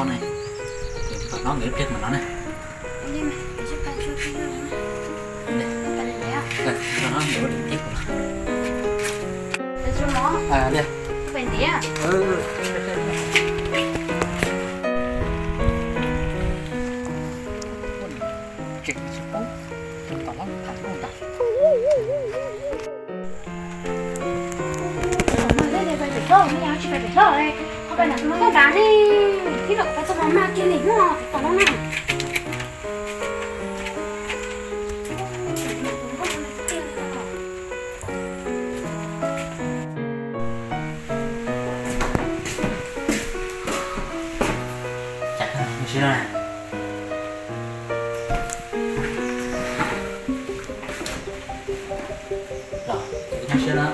Ne, ces kom nyob ntawm ib pliag mam los ne. Li. Tseem tsis paub, tseem tom lab tham lub ntawd. Tsis pais pem toj, tsis pais pem toj, ho pais nram tus no toj nrad ne, thiab los pais txog no mas kiag li no tom no na. Los, nyob siab na.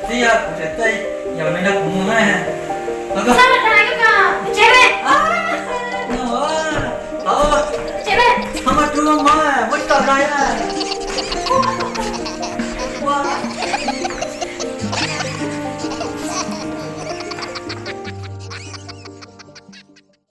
Twb yog kuv tseem tej yam no yog kuv mus na.